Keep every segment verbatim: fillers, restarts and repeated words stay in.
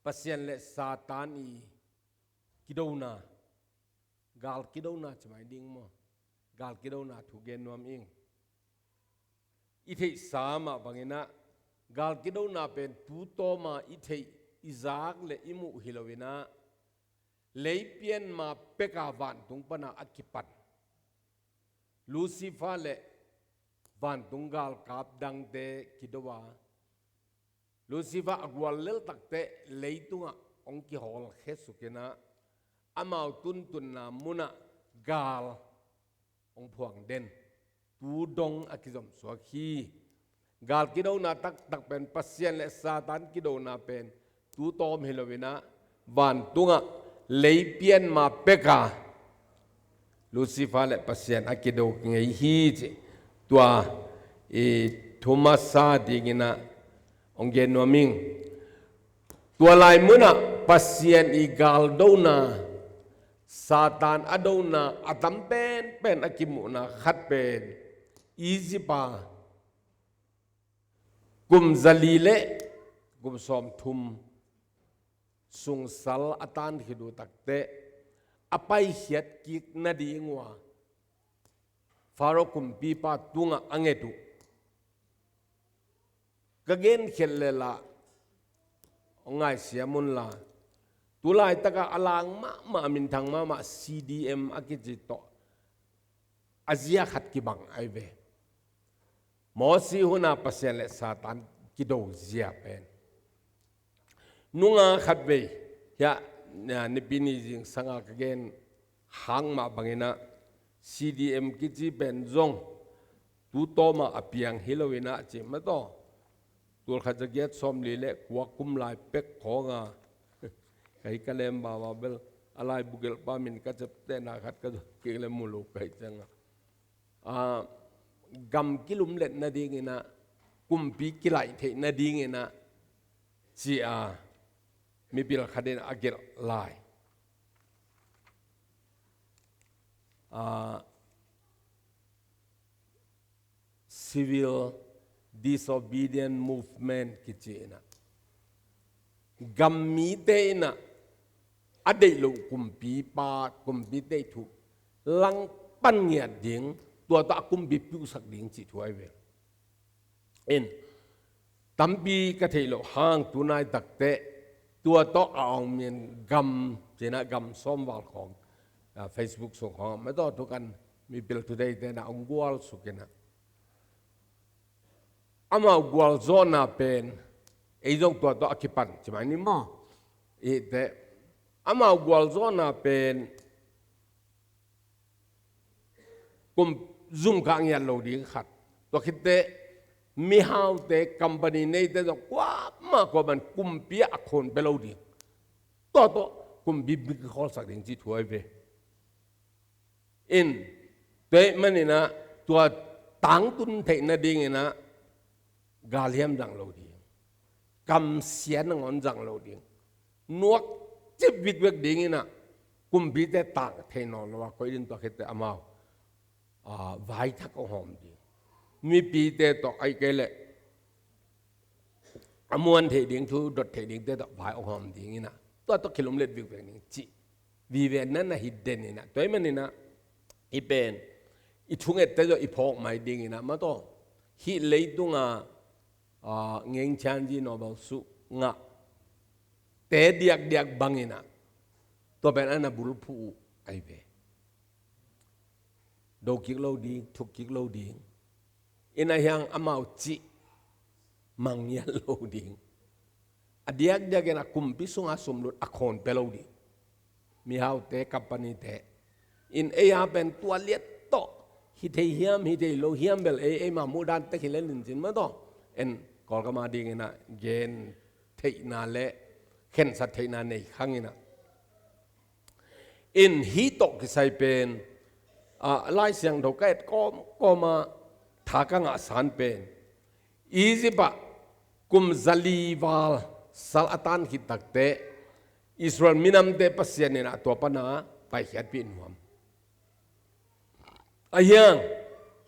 Pasian le Satan i kidona, gal kidona ci mai ding maw? Gal kidona thu gen nuam ing. I theihsa mah bangin ah, gal kidona pen tu tawma i theih, i zak le i muh hi loin ah, lei pianma peka vantung pana a kipan Lucifer le vantung galkap dangte kido a, Lucifer a gual lel takteh leitungah hong kihawlkhia sukin ah, amau tuntunna munah gal hong phuang den, tu dong a kizomsuak hi. Gal kidona taktak pen Pasian le Satan kidona pen tu tawm hi loin ah, vantungah lei pianma peka Lucifer le Pasian a kido ngei hi ci. Tua i thu masa dingin ah hong gen nuam ing. Tua lai munah Pasian i galdona, Satan a dona a tam penpen a kimuhna khat pen Egypt a kum zali le kum sawmthum sung sal a tan khit uh takteh, a paikhiat kik nading uh a Pharaoh kumpipa tungah a nget uh. Ka genkhiat lel ah hong ngaisiam un la, tu laitakah a lang mahmah, a minthang mahmah C D M a kici tawh a zia khat kibang ahi ve. Mosi hun a Pasian le Satan kido zia pen. Nunga khatvei, hiah, a, Nipi ni zingsanga ka gen hang mah bangin ah, C D M kici pen zong tu tawma a piang hi loin ah ci mah tawh. Tul khat za giat sawmli le kua kum lai pek khawng a, ka hi ka lem bawa bel, a laibu gelhpa min ka ciaptehna khat ka zon kik le mu lo ka hi ciang a, a, gam kilumlet nadingin ah, kumpi kilaih theih nadingin ah ci a, mipil khat in a gelh lai. A, Civil Disobedient Movement kici in ah, gam mite in ah a deih loh kumpipa, kumpite thu langpan ngiat ding, tua tawh a kumpi piuhsak ding cih thu ahi ve. In, tampi ka theih loh hang tu nai takteh, tua tawh a ong min gam, ci in ah gam sawm val khawng, a, Facebook sung khawng, mah tawh tu kan mipil tudeite na ong gual suk in ah, amau gualzawhna pen, ei zong tua tawh a kipan ci mai ni maw? Ihteh, amau gualzawhna pen kum zumkah ngiat lo ding khat. Tua khitteh mihaute, company neite zong kuamah kuamah in kumpi ah a khawn pia lo ding. Tua tawh kumpi bik khawlsak ding cih thu ahi ve. In, tua ahih manin ah, tua tangtun theih nadingin ah, galhiam zang lo ding, kamsia nangawn zang lo ding, nuak cip vikvek dingin ah, kumpite tang thei nawn lo a koih ding, tua khitteh amau, a, vaithak a hawm ding. Mipite tawh, ahih kei leh a muan theih ding, thu dot theih dingte tawh vai ong hawm dingin ah, tua tawh kilumlet vikvek ding cih vive na na hi den in ah, tua ahih manin ah, i pen, i thungette zong i phawk mai dingin ah, mah tawh, hih leitunga, a, Ngeng Chianji Nobel suh ngahte diakdiak bangin ah, tua pen a na bulphuh uh ahi ve. Do kik lo ding, thuk kik lo ding. In a hiang amau cih mangngiat lo ding. A diakdiakin a kumpi sunga sumlut a khawn pia lo ding. Mihaute, company-te in ei a pen tua liat tawh hi thei hiam, hi thei lo hiam bel ei, eima muhdan tek hi lel in cin mah tawh. En Kawlgam a dingin ah gen theihna le khensat theihna nei khang in ah. In hih tawh kisai pen, a, Lai Siangtho ka et kawmkawm a, tha ka ngahsan pen, Egypt ah kum zali val sal a tan khit takteh, Israel minamte Pasian in ah tua pana paikhiatpih nuam. A hiang,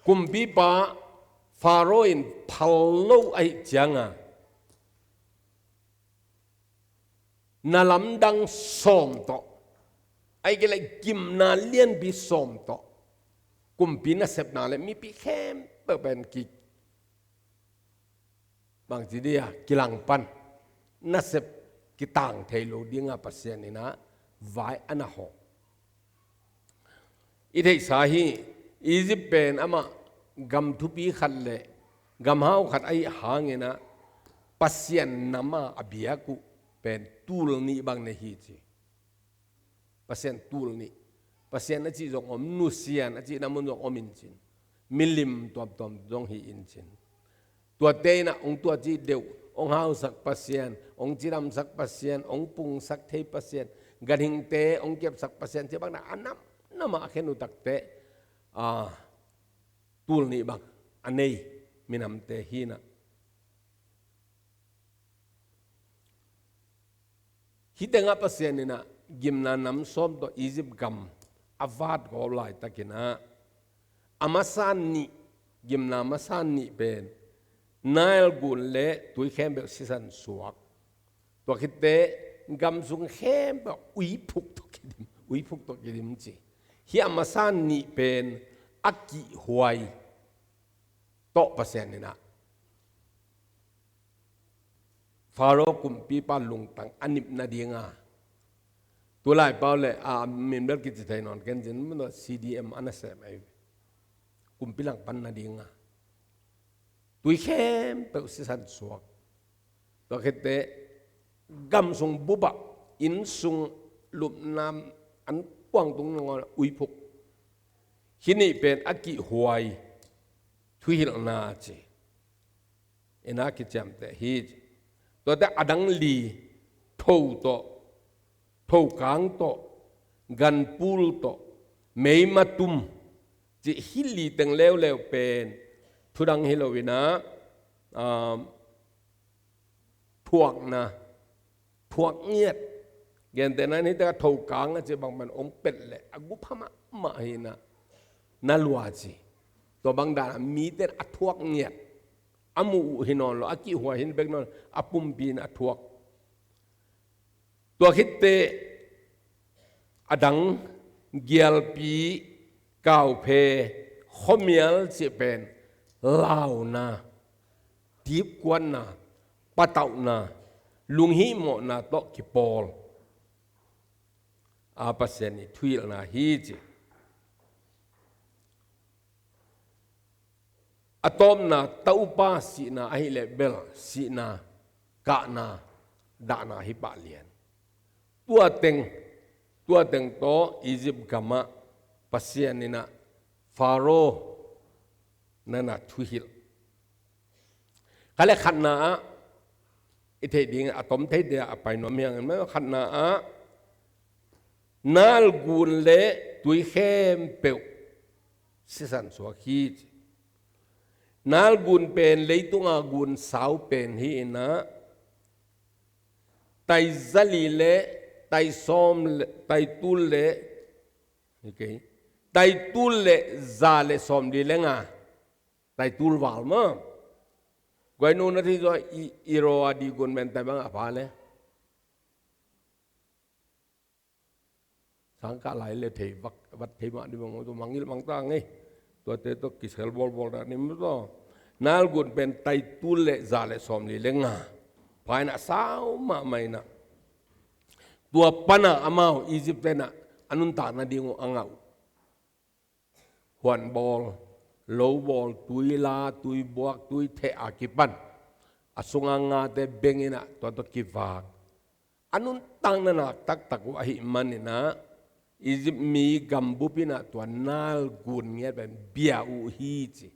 kumpipa Pharaoh in phal lo ahih cianga, na lamdang sawm tawh, ahih kei leh gimna lianpi sawm tawh, kumpi nasepna le mipi khempeuh pen ki, bangci dia, kilangpan, nasep kitang thei lo dinga Pasian in ah vai a na hawh. I theihsa hi, Egypt pen amah gam thupi khat le gam hau khat ahih hangin ah Pasian nam a a biak uh pen tul nih bang nei hi ci. Pasian tul nih. Pasian a cih zong om, nusian a cihna mun zong om in cin. Milim tuamtuam zong hi in cin. Tuate in ah hong tuaci deuh, hong hausak Pasian, hong cidamsak Pasian, hong pungsak thei Pasian, ganhingte hong kepsak Pasian, ci bang na a nam, nam a khen uh takte, a, tul nih bang a nei minamte hi in ah. Hih tengah Pasian in ah gimna nam sawm tawh Egypt gam a vat gawp laitakin ah, a masa nih, gimna masa nih pen Nile gun le tui khempeuh sisan suak. Tua khitte gam sung khempeuh uiphuk tawh kidim, uiphuk tawh kidim ci. Hih a masa nih pen a kihhuai tawh Pasian in ah Faro kumpipa lungtang a nip nadinga, tulai pau le a min bel kici thei nawn kei in cin, mun C D M a na sem ahi. Kumpi langpan nadinga tui khempeuh sisan suak. Tua khitte gam sung bup ah, inn sung, lupna, an kuang tung nangawn uiphuk. Hih nih pen a kihhuai thuhilhna ci. Ina kiciamteh hi. Tuate a dang li, tho tawh, thokang tawh, ganpul tawh, meimatum, cih hih li teng leuleu pen thudang hi lo in ah, um, thuakna, thuak ngiat. Gentehna in hih tengah thokang a cih bang pen hong pet leh a gupha mahmah hi in ah, na lua ci. Tua bang dan ah mite in a thuak ngiat, a muh uh hi nawn lo, a kihhuai hi bek nawn lo, a pumpi in a thuak. Tua khitte a dang, gialpi, kauphe, khuamial cih pen launa, tipkuatna, patauhna, lunghihmawhna tawh kipawl a Pasian ii thuhilhna hi ci. A tawpna, ta upa sihna ahih leh bel sihna, kahna, dahna hi pah lian. Tua teng, tua teng tawh Egypt gamah Pasian in ah Faro na na thuhilh. Kha le khatna ah, i theih ding a tom thei dia a pai nuam hi hang in, khatna ah Nile gun le tui khempeuh sisan suak hi ci. Nile gun pen leitunga gun sau pen hi in ah, tai zali le, tai sawm le, tai tul le, okay, tai tul le za le sawmli le nga, tai tul val maw. Guai nu na thei zaw i, i raw a di gun men tai bang a pha le. Sangkah lai le thei vak, vat thei mah di bang, tua mangngilh mang ta ngei. Tuate tawh kisel bawlbawl na ni maw tua. Nile gun pen tai tul le za le sawmli le nga. Pha in ah sau mahmah in ah. Tua pan ah amau Egypt te in ah a nuntak nading uh a ngah uh. Huan bawl, lo bawl, tui la, tui buak, tui theh a kipan, a sunga ngate beng in ah tua tawh kivak. A nuntakna nak taktak uh ahih man in ah, Egypt mi gambup in ah tua Nile gun ngiat pen bia uh hi ci.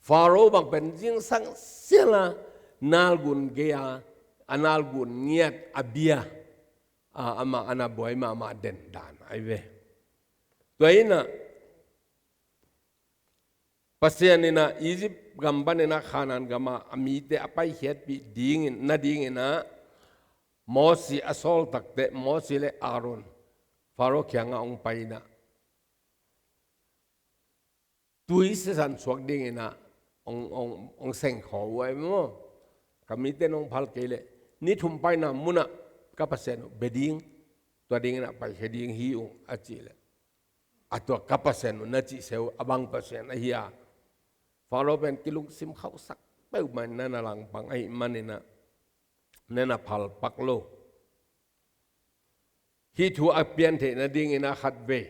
Faro bang pen zingsang sial a Nile gun gei a, a Nile gun ngiat a bia, a, amah a na buai mahmah den dan ahi ve. Tua in ah, Pasian in ah Egypt gam pan in ah Kanaan gam ah a mite a paikhiatpih dingin, nadingin ah, Mosi a sawl takteh, Mosi le Aaron Faro kiangah hong pai in ah, tui sisan suak dingin ah hong, hong, hong seng khawm uh ahi maw. Ka mite in hong phal kei leh, ni thum paina mun ah ka Pasian uh bia ding, tua dingin ah paikhia ding hi ung a cih leh, a tua ka Pasian uh na cih se uh a bang Pasian ahi a? Faro pen kilungsim khauhsak peuhmah in na na langpang ahih manin ah na na phalpak lo. Hih thu a pian theih nadingin ah khatvei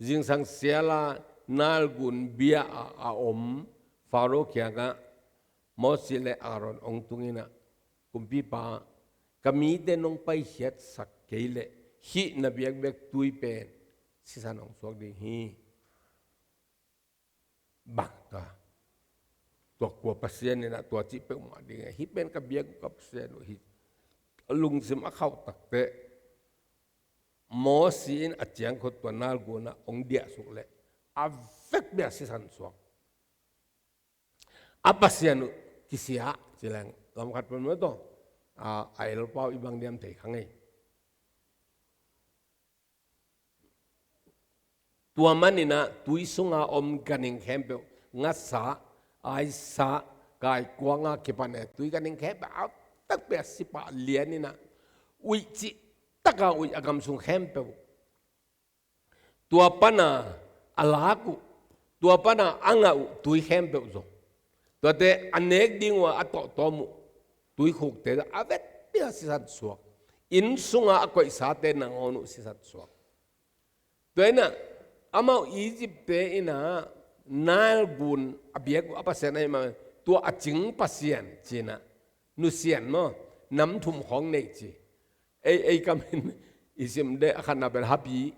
zingsang siala Nile gun bia ah a om Faro kiangah Mosi le Aaron hong tung in ah, Kumpipa, ka mite nong paikhiatsak kei leh hih na biakbek tui pen sisan hong suak ding hi. Bang ta, tua kua Pasian in ah tua cih peuhmah ding e, hih pen ka biak uh ka Pasian uh hi. A lungsim a khauh takteh Mosi in a ciangkhut tua Nile gun ah hong diahsuk leh a vekpi ah sisan suak. A Pasian uh kisia ci leng lamkhat pen mah tawh a, a elpau i bang diam thei kha ngei. Tua manin ah tui sunga om ganhing khempeuh, ngasa, aisa, kaikuanga kipan e, tui ganhing khempeuh a vekpi ah si pah lian in ah, uih cih taka uih a gam sung khempeuh, tua pana a lak uh, tua pana a ngah uh tui khempeuh zong, tuate a nek ding uh a a tawhtawm uh tuikhukte zong a vekpi ah sisan suak. Inn sunga a koihsate nangawn uh sisan suak. Tua in ah amau Egypt-te in ah Nile gun a biak uh a Pasian ahih mah, tua a cing Pasian ci-in ah, nusian maw, nam thum khawng nei ci. Ei, ei kamin i sim deh, a khatna pen hapi,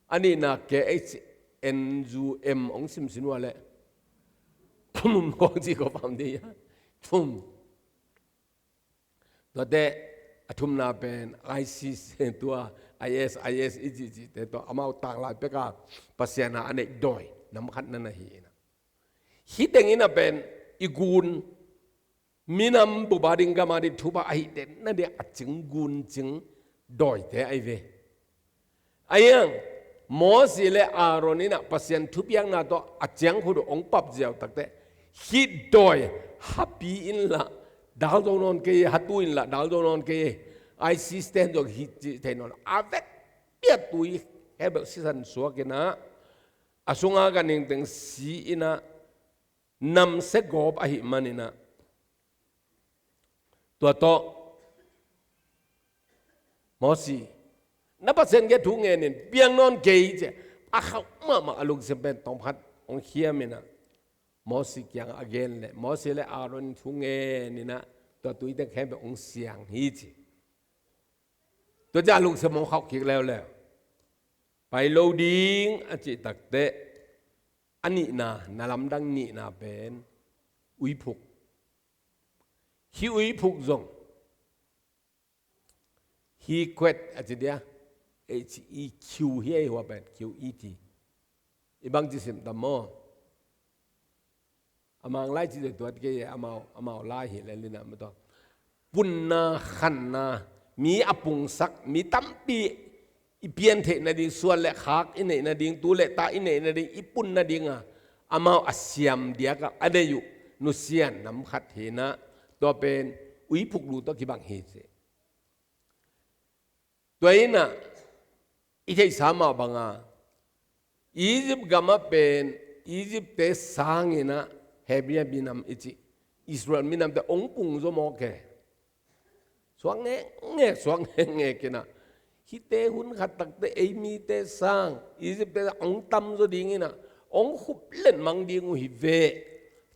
a nihna K H N U M hong simsim uh a leh thum khawng ci ko pam dih a, thum. Tuate a thumna pen I C C, tua I S, I S i cihcihte tawh amau tanglai peka Pasian a a neih dawi nam khatna na hi in ah, hih teng in ah pen i gun, minam bup a ding, gam a ding, thupha ahih teng na ding a cing gun cing dawite ahi ve. Ahi hang Mosi le Aaron in ah Pasian thupiakna tawh a ciangkhut uh hong pap ziau takteh, hih dawi hapi inla dal zo nawn kei, hatu inla dal zo nawn kei, I C C ten zong hih cih thei nawn, a vekpi ah tui khempeuh sisan suak in ah, a sunga ganhing teng si in ah, namsia gawp ahih manin ah, tua tawh Mosi, na Pasian kiang thu ngen in, piang nawn kei ci. A khauh mahmah, a lungsim pen tawmkhat hong khiam in ah, Mosi kiangah a gen leh, Mosi le Aaron thu ngen in ah, tua tuite khempeuh hong siang hi ci. Tua ciang a lungsim hong khauh kik leuleu. Pai lo ding a cih takteh, a nihna, na lamdang nihna pen uiphuk. Hih uiphuk zong, hih khuet a ci dia, H E Q hi ei, hua pen Q E T. I bangci sim tam maw? A Mang lai ci zong tuat kei e, amau, amau lai hi lel in ah maw tawh. Punna, khanna, mi a pungsak, mi tampi i pian theih nading, suan le khak i neih nading, tu le ta i neih nading, i pun nading a, amau a siam diak a, a neih uh nusian nam khat hi in ah, tua pen uiphuk lu tawh kibang hi ci. Tua in ah, i theihsa mah bang a, Egypt gam ah pen, Egypt-te sang in ah, Hebrew minam i cih Israel minamte hong pung zaw mawk e. Suak ngekngek, suak ngekngek in ah, hihte hun khat takteh ei mite sang, Egypt-te sang hong tam zaw ding in ah, hong khup letmang ding uh hi ve,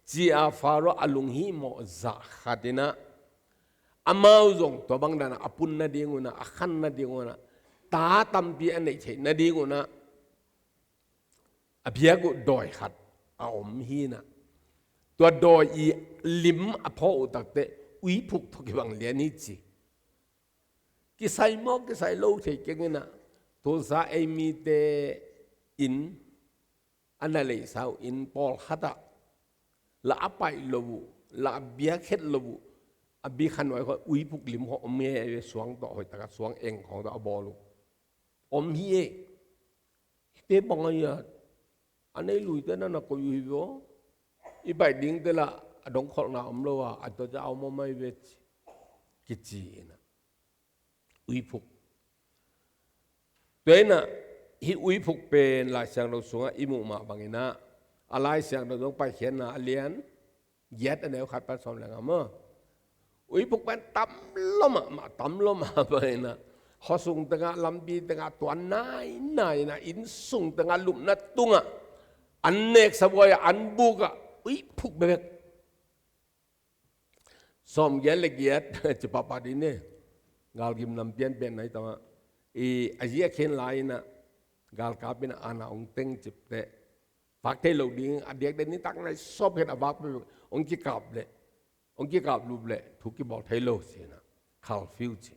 ci-a Faro a lunghimawh zah khat in ah, amau zong tua bang dan a pun nading un ah, a khan nading un ah, ta tampi a neih theih nading un ah, a biak uh dawi khat a om hi in ah, tua dawi i lim a phawk uh takteh uiphuk tawh kibang lian hi ci. Kisai maw, kisai lo thei keng in ah, tusa ei mite in, a na leisa uh in pawlkhat ah, lah a paih lo uh, lah a biak het lo uh, a bikha nuai khawng uiphuk lim khawng om hi e, suang tawh hoih takin suang eng khawng tawh a bawl uh om hi e. Hihte bang a hia, a nei luite na na koih uh hi ve aw. I paih dingte lah a dongkholhna om lo a, a tua ciang a om om ahi ve ci, kici in ah. Uiphuk. Tua inah hih uiphuk pen Lai Siangtho sungah i muh mah banginah, a Lai Siangtho zong Paikhiatna a lian giat a neu khat pan sawm le nga maw. Uiphuk pen tam lua mahmah, tam lua mah banginah, khuasung tengah, lampi tengah tuan nainai inah, innsung tengah, lupna tungah, an nek sabuai ah, an bukah uiphuk bekbek. Sawm giat le giat ci pahpah dih ni. Galgim nam pianpian nai tawh a, i a ziak khin lai inah, galkap inah ana hong teng cipteh, vak thei lo ding, a diakdiak nitak nai sawp khin a vak peuh hong kikap leh, hong kikap lup leh thu kibawl thei lo ci inah, curfew ci.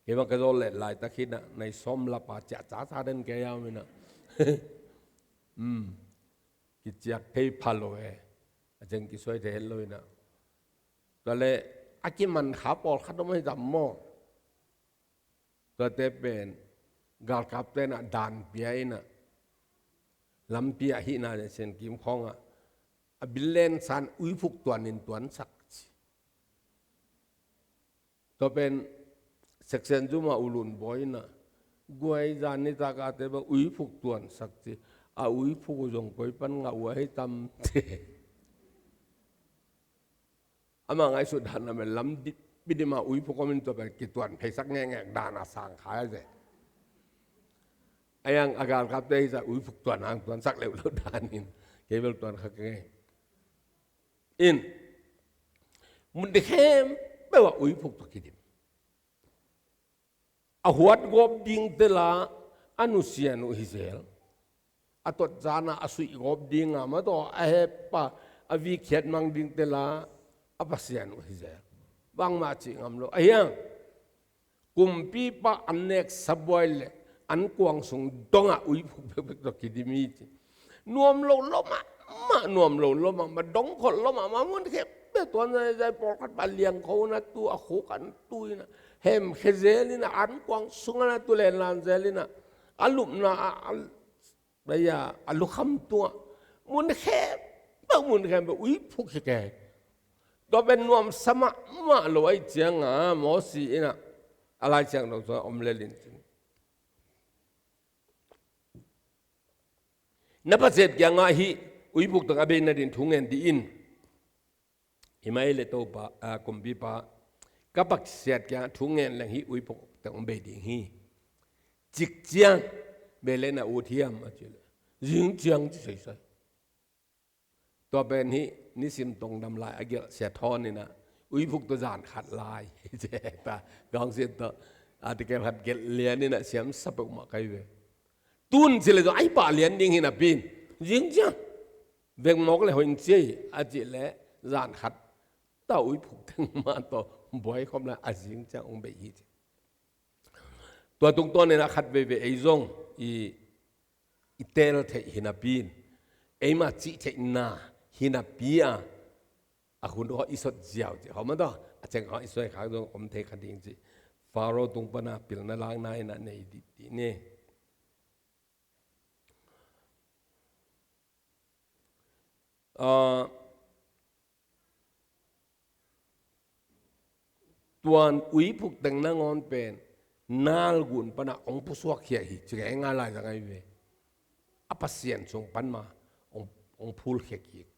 Kei bang ka zawl leh laitak hi inah, nai sawm lapa ciah caca den kei a om inah. Hmm. Kiciak thei pha lo e. A ciang kisuai thei het lo inah. Tua leh a kiman kha pawlkhat om hi tam maw. Tuate pen galkapte inah dan pia inah, lampi ah hihna le Siankim khawngah a bil len san uiphuk tuanin tuansak ci. Tua pen section zum ah U Lun Bawi inah, guai zan nitak a te bang uiphuk tuansak ci. A uiphuk uh zong koi pan ngah uh ahi tam te. Amah ngaihsut dan a lam di, bidim a uiphuk om in tua pen kituan pheisak ngekngek dan a sang kha a ze. A iang a galkapte hi zah uiphuk tuan hang tuansak leuh lo danin kei bel tuan kha ka ngei. In, mun ding khempeuh ah uiphuk tawh kidim. A huat gawp ding tela a nusian uh hi zel. A tot zana a suih gawp dinga mah tawh a hepa a vikhiat mang ding tela a pasian uh hi zel. Bangmah cih ngam lo. A hiang kumpipa an nek sabuai le an kuang sung dongah uiphuk bekbek tawh kidim hi ci. Nuam lo lo mahmah, nuam lo lo mahmah, dongkhol lo mahmah, mun khempeuh tuan zai zai pawlkhat pa liangkho na tu, a khuk an tu inah, hemkhia zel inah, an kuang sungah na tu lenlan zel inah, a lupna a, a, a, a lukham tungah, mun khempeuh, mun khempeuh uiphuk hi kei. Tua pen nuamsa mahmah lo ahih cianga Mawsi inah a Lai Siangtho sungah om lel in cin. Na Pasian kiangah hih uiphuk teng a bei nading thu ngen dih in. Hi mai le Topa, a, kumpipa, ka Pasian kiangah thu ngen leng hih uiphuk teng hong bei ding hi. Cik ciang, beh leh na ut hiam a cih leh, zing ciang ci saisai. Tua pen hih nisim tongdam lai a gelh Sia Thawn inah uiphuk tawh zan khat lai. Ci ta, gawngsin tawh article khat gelh lian inah siamsa peuhmah ka hi ve. Tun ci leh zong a hi pah lian ding hi napi in, zing ciang veng mawk le hoih in ci a cih leh zan khat tawh uiphuk teng mah tawh buai khawm lai a zing ciang hong bei hi ci. Tua tungtawn inah khat veivei ei zong i, i teel theih hi napi in, eima cih theihna hi napi a, a hun khawng i sot ziau cih khawng mah tawh, a ceng khawng i suai khak zong om thei kha ding cih. Faro tung pana pilna lakna inah nei dih, dih ni. Ah, tuan uiphuk teng nangawn pen Nile gun pana hong pusuak khia hi, ci ngei ngai lai zang ahi ve. A Pasian sung pan mah hong, hong phul khia kik.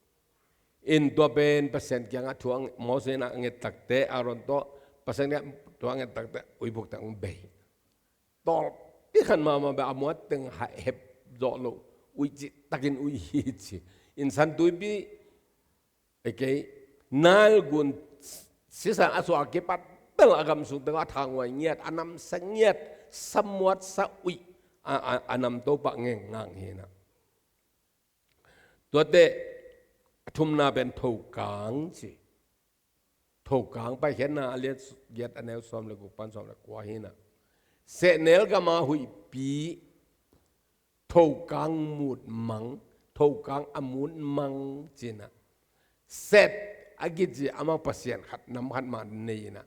In tua pen Pasian kiangah thu a nge-, Moses in a nget takte, Aaron tawh Pasian kiangah thu a nget takte uiphuk teng hong bei. Tawlpi khat mahmah beh a muat teng ha-, hep zawh loh, uih cihtakin uih hi ci. Insan tuipi, ei kei, Nile gun sisan a suah a kipat bel a gam sung tengah a thanghuai ngiat, a namsia ngiat, sa muat sa uih, a, a, a nam topah ngengngang hi na. Tuate a thumna pen thokang ci. Thokang, Paikhiatna a lian giat a neu sawm le guk pan sawm le kua hi na. Sehnel gama huihpi, thokang mut mang, thokang a mut mang ci na. Set a kici amah pasian khat, nam khat mah nei na.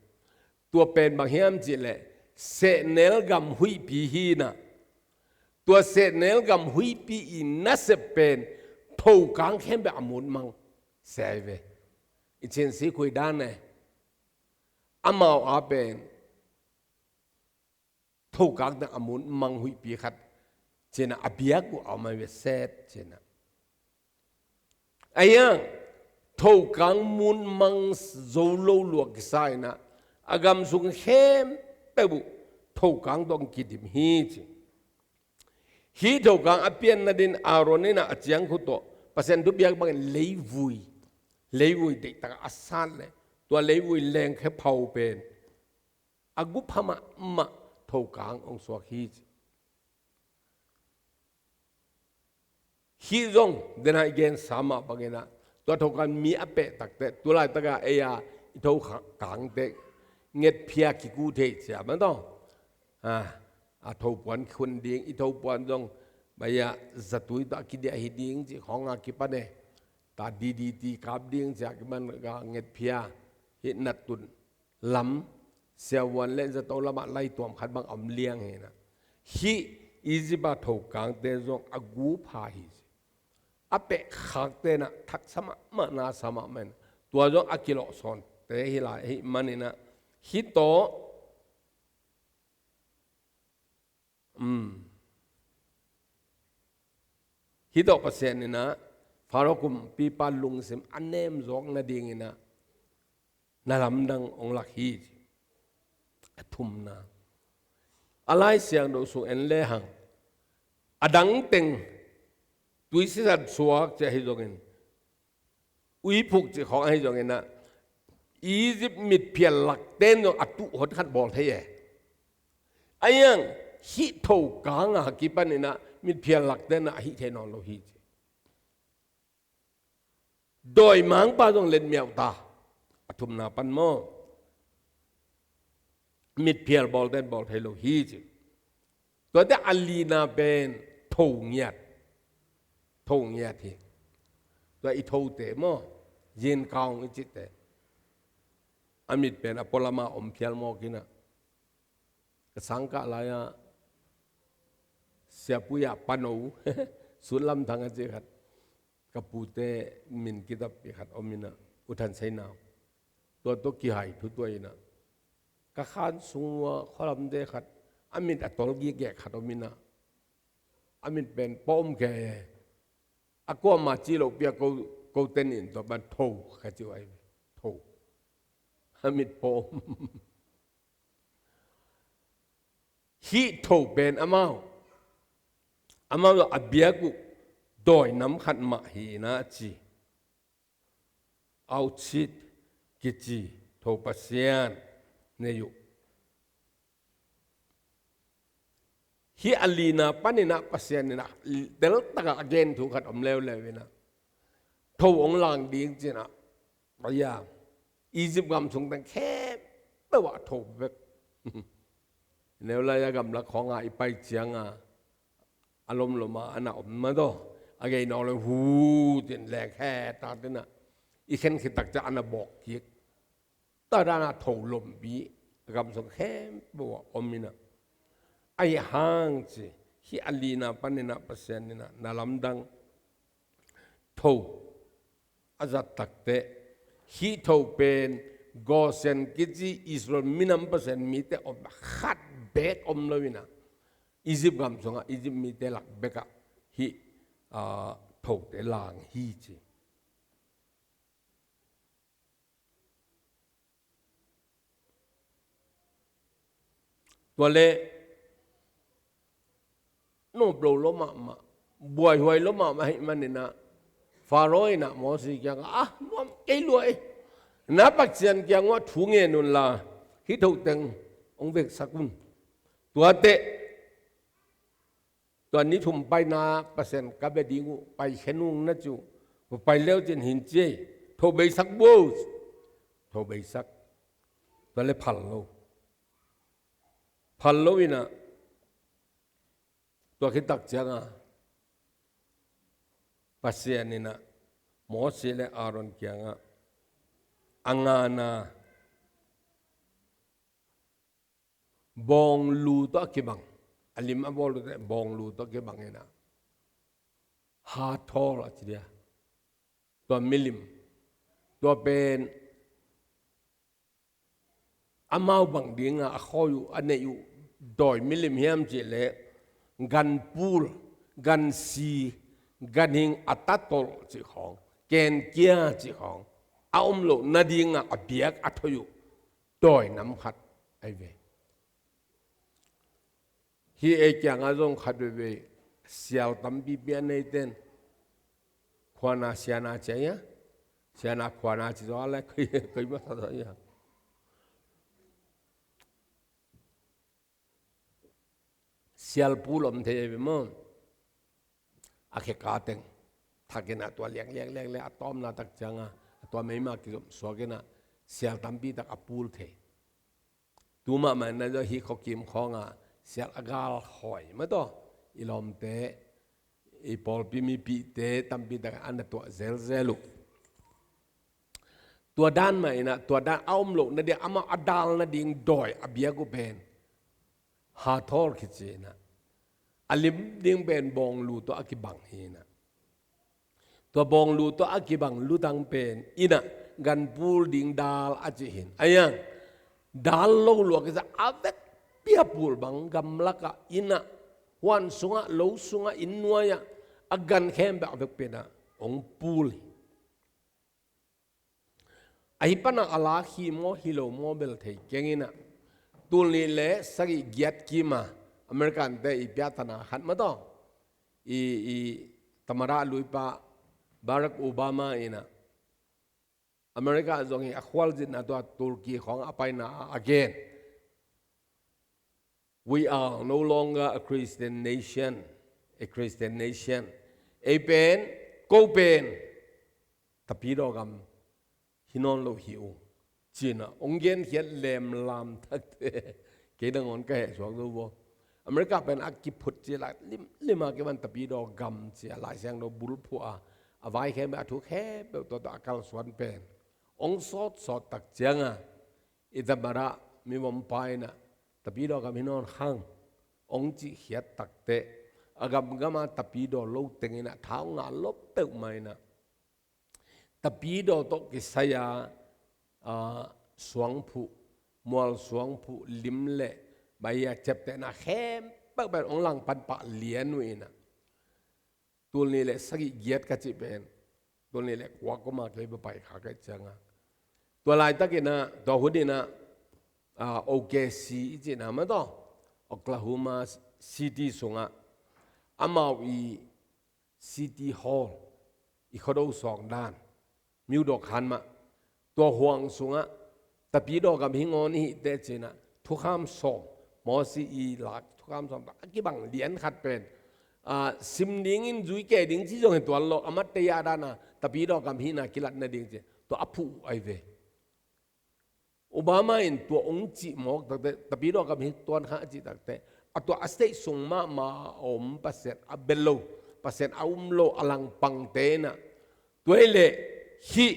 Tua pen bang hiam cih leh sehnel gam huihpi hi na. Tua sehnel gam huihpi i nasep pen thokang khempeuh a mut mang. Sia hi ve. I cin si khui dan e. Amau a pen thokang teng a mun mang huihpi khat ci-in ah a biak uh a om a, ve set ci-in ah. Ahi hang thokang mun mang zo lo lua kisa in ah a gam sung khempeuh uh thokang tawh kidim hi ci. Hih thokang a pian nadingin Aaron in ah a ciangkhut tawh Pasian thupiak bangin leivui, leivui deihtak a sat leh tua leivui lengkhia phau pen a gupha mahmah thokang hong suak hi ci. Hih zong den ah i gensa mah bangin ah tua thokang mi a peh takteh tu laitak a ei-a i thokangte ngetphia kiku thei cia mah tawh. A, a thopuan khun ding, i thopuan zong bai-ah zatui tawh a kidiah hi ding cih khawng a kipan e. Ta D D T kap ding cia kipan a ngetphia, hih nattun lam, siavuan le zato lamah laituam khat bang a om liang hi in ah. Hih Egypt a thokangte zong a gupha hi ci. A peh khakte in ah thaksa mahmah, nasa mahmah in ah tua zong a kilawhsawnte hi lai ahih manin ah hih tawh, um, hih tawh Pasian in ah Faro kumpipa lungsim a nemzawk nadingin ah na lamdang hong lak hi ci. A thumna, a Lai Siangtho sung en lehang a dang teng tuisisat suak ci ahi zongin, uiphuk cih khawng ahi zongin ah Egypt mitphial lakte in zong a tuh hon khat bawl thei e. Ahi hang hih thokang a kipan in ah mitphial lakte in ah a hih thei nawn lo hi ci. Dawimangpa zong letmiau ta. A thumna pan maw, mitphial bawlte in bawl thei lo hi ci. Tuate a lina pen tho ngiat. Tho ngiat hi. Tua i thote maw, yin kaung i cihte, a mit pen a pualama om phial mawk in ah. Ka sangkah lai-ah Siapui-ah pano, Sut Lamthang a cih khat, ka pute min kitapi khat om in ah, U Than Seinau. Tua tawh kihai thu tuah in ah, ka khan sung ua khualamte khat a mit a tol gikgek khat om in ah, a mit pen pawm kei e. A kuama cih loh pi a ko, ko ten in tua pan tho ka ci uh ahi ve. Tho. A mit pawm. Hih tho pen amau, amau a biak uh dawi nam khat mah hi in ah ci. Auchit kici tho pasian nei uh. Hih a lina pan in ah Pasian in ah teltak a a gen thu khat om leuleu in ah, tho hong lang ding ci in ah, aya, Egypt gam sung teng khempeuh ah tho bek. Neu lai-a gamlak khawng ah i pai ciang a, a lomlom a, a na om mah tawh, a gei nawk le hu ci in leng khe ta te in ah, i khen khit tak ciang a na bawk kik. Tua dan a tho lompi a gam sung khempeuh ah om in ah. Ahi hang ci, hih a lina pan in ah Pasian in ah na lamdang tho a zat takteh, hih tho pen Goshen kici Israel minam Pasian mite om khat beek om lo in ah, Egypt gam sungah Egypt mite lak bekah hih, ah, thote lang hi ci. Tua leh nop lo lo mahmah, buaihuai lo mahmah ahih manin ah, Faro in ah Moses kiangah, ah, nuam kei lua ei. Na Pasian kiang uah thu ngen un la, hih tho teng hong veksak un. Tua teh, tua ni thum paina Pasian ka bia ding uh, pai khe nung na ci uh. Pai leu cin hin ci ei. Tho beisak bo. Tho beisak. Tua leh phal lo. Phal lo in ah, tua khit tak ciang a, Pasian in ah Moses leh Aaron kiangah a ngana bawnglu tawh a kibang, a lim a bawl uh teh bawnglu tawh a kibang in ah, Hathor a ci dia. Tua milim, tua pen amau bang ding a a khawi uh, a neih uh dawi milim hiam cih leh ganpul, gansi, ganhing a tatolh cih khawng, kenkia cih khawng a om loh nadingah a biak a thoih uh dawi nam khat ahi ve. Hih ei kiangah zong khat veivei sial tampipi a neite in khuana siana ci a hia, siana khuana ci zaw a le koi, koi masa zaw a hia. Sialpul om thei ei ve maw. A kheka teng thak in ah tua liak liak liak liak a tawmna tak ciangah a tua meima kizom suak in ah sial tampi tak a pul thei. Tu mahmah in ah zong hih khuakim khawngah sial a gal hawi mah tawh i lawmte, i pawlpi mipihte tampi tak a na tuah zelzel uh. Tua dan mah in ah, tua dan a om loh nading, amah a dal nading dawi a biak uh pen Hathor kici in ah, a lim ding pen bawnglu tawh a kibang hi in ah, tua bawnglu tawh a kibang lutang pen in ah ganpul ding dal a cih hi in ah, a iang dal lo lua kisa a vekpi a pul bang gamlakah in ah, huan sungah, lo sungah, inn nuai-ah a gan khempeuh a vekpi in ah hong pul hi. Ahi panah a lak hi maw hi lo maw bel thei keng in ah, tul nih le sagih giat kim a American-te i piahtana khat mah tawh i, i tamada luipa Barack Obama in ah America zong hi a khualzinna tua Turkey khawng a paina a gen. "We are no longer a Christian nation, a Christian nation." Ei pen, ko pen Tapidaw gam hi nawn lo hi ung, ci in ah hong genkhiat lemlam takte kei nangawn ka heh suak zo vaw. America pen a kiphut ci lai limlim a kiman Tapidaw gam ci a Lai Siangtho bulphuh a, a vai khempeuh a thu khempeuh tawh a kalsuan pen hong sawtsawt tak ciangah i tamada mivompa in ah Tapidaw gam hi nawn khang hong cihkhiat takteh a gamgam a Tapidaw lo teng in ah thau nga lop peuhmah in ah Tapidaw tawh kisai a, a, suangphuh, mual suangphuh, lim le baia ciaptehna khempeuh pen hong langpan pah lian uh in ah, tul nih le sagih giat ka cih pen tul nih le kua kuma kei va pai kha kei ciangah, tua laitak in ah, tua hun in ah, a, O K C i cihna mah tawh, Oklahoma City sungah amau i City Hall, i Khuado sawng dan, Myo Do khan mah, tua huang sungah Tapidaw gam hi ngawn i hih teh ci in ah thukham sawm, Mawsi i lak thukham sawm a kibang lian khat pen, a, sim dingin zui kei ding ci zong hi tuan lo, a mat tei a dan a Tapidaw gam hihna kilat nading ci tua a phuh uh ahi ve. Obama in tua hong cih mawk takteh, Tapidaw gam hi tuan kha a cih takteh, a tua a state sung mahmah a om Pasian a bia lo, Pasian a um lo a langpangte in ah, tua hi leh hih,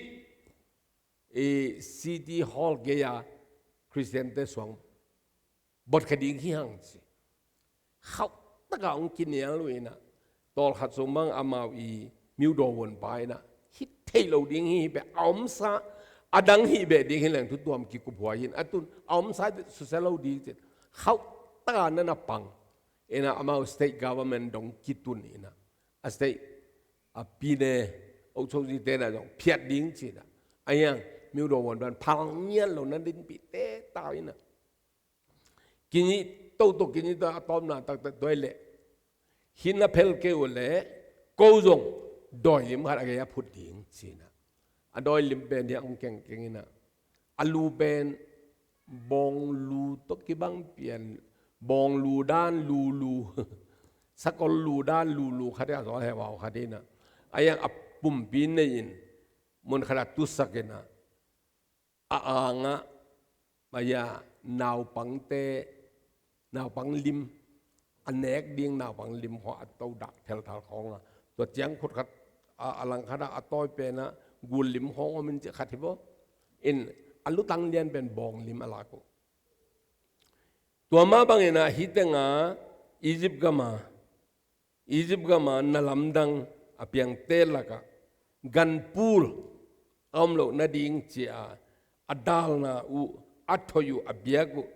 i, City Hall gei-a Christian-te suang bot kha ding hi hang ci. Khauh taka hong kinial uh in ah, tawlkhat sung bang amau i Myo Do vunpa in ah, hi thei lo ding hi, hi peh a omsa, a dang hih beh ding hi leng thu tuam kikup huai hi in, a tun a omsa susia lo ding ci in, khauh taka na na pang in ah amau state government dong kitun in ah, a state, a pine, okchokzite na zong phiat ding ci in ah, a hiang Myo Do vunpa in phal ngiat lo na dinpih teta in ah, kinih toto, kinih to a tawpna taktak tua hi leh, hih na phel kei uh leh ko zong dawi lim khat a gei a phut ding ci in ah, a dawi lim pen hiah hong kengkeng in ah, a lu pen bawnglu tawh kibang pian, bawnglu dan lulu, sakol lu dan lulu khat hi a, zaw heuhau khat hi in ah, a hiang a pumpi nei in mun khat ah tusak in ah, a angah, a hiang naupangte, naupang lim, a nek ding naupang lim khawng a to dak thelthal khawng a, tua ciang khut khat a, a lang khat ah a tawi pen ah gul lim khawng om in ci khat hi vaw. In a lutang lian pen bawng lim a lak uh. Tua mah bangin ah hih tengah Egypt gam a, Egypt gam a na lamdang a piangte lakah ganpul a om loh nading ci a, a dalna uh, a thoih uh, a biak uh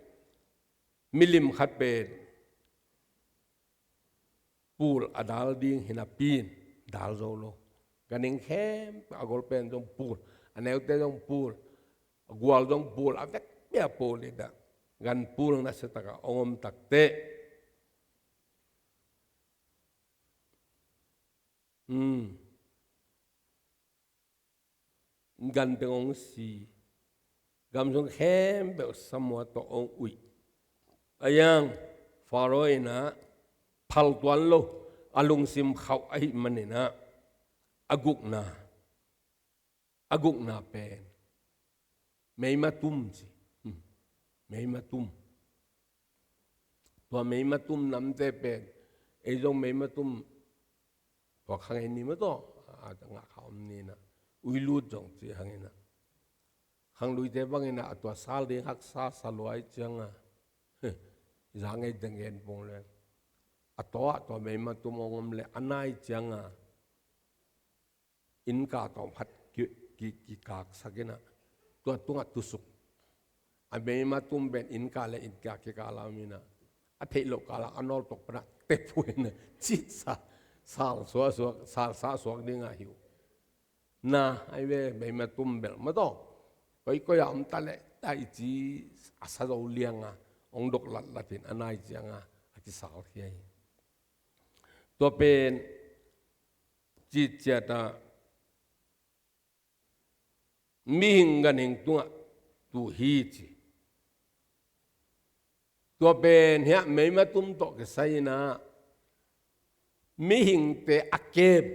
Milim khat pen pul a dal ding hi napi in dal zo lo. Ganhing khempeuh a gol pen zong pul, a neute zong pul, a gual zong pul, a vekpi a pul in ah, gan pul nasia takin hong om takteh, um, gan teng hong si, gam sung khempeuh sa mua tawh hong uih. Ahi zongin Faro in ah phal tuan lo, a lungsim khauh ahih manin ah, a gukna, a gukna pen meimatum ci. Hmm. Meimatum. Tua meimatum namte pen, ei zong meimatum, tua khang ei ni mah tawh, a ngah kha om ni in ah, uilut zong ci hang in ah, khangluite bang in ah, a tua sal ding haksa sa lua ahih ciangin ah, i za ngei teng gen pong leng, a tua, a tua meimatum hong om leh, a nai ciangin ah, innka tawh phat ki, ki, kikaksak in ah, tua tungah tusuk. A meimatum pen innka le innka kikal ah om in ah, a theih loh kal ah a nawltok pan ah tep uh in ah, citsa, sal suaksuak, sal sa suak ding ahi uh. Na, ahi ve, meimatum bel mah tawh, koikoi ah om ta leh, ta i ci a sa zo liang a, hong dok latlat in a nai ciangin a kisal hi ahi. Tua pen, ci ciat ah, mihing ganhing tungah tu hi ci. Tua pen hiah meimatum tawh kisai in ah, mihingte a kem,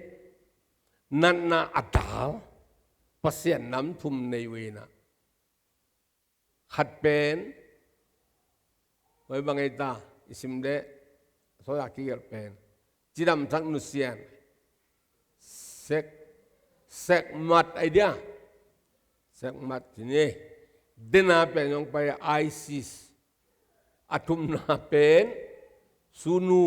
natna a dal Pasian nam thum nei uh in ah, khat pen, hoi bang ei ta, i sim leh, soi a kigelh pen, cidamsak nusian, sek, sekmat ahi dia, sekmat ci ni, dena pen zong pai ISIS, a thumna pen, sunu,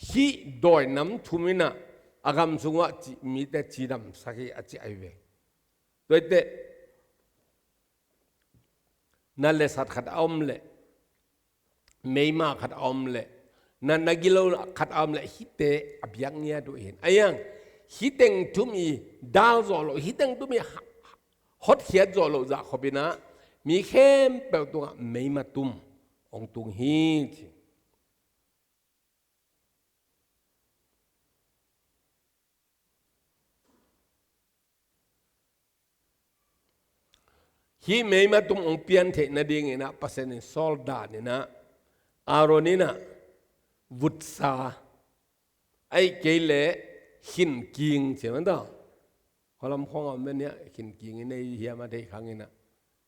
hih dawi nam thum in ah, a gam sungah ci, mite cidamsak hi a ci ahi ve. Tua hi teh, na lesat khat a om leh, meima khat a om leh, na, na gilo khat a om leh, hihte a biak ngiat uh hi. Ahi zongin, hih teng thum i dal zawh loh, hih teng thum i ha-, hotkhiat zawh loh zah khop in ah, mi khempeuh tungah meimatum hong tung hi ci. Hih meimatum hong pian theih nading in ah, Pasian in sawl dan in ah, Aaron in ah, vutsa, ahih kei leh khinking ci mah ta. Khualam khawng a om ven hiah, khinking i nei hiam a theih khang in ah.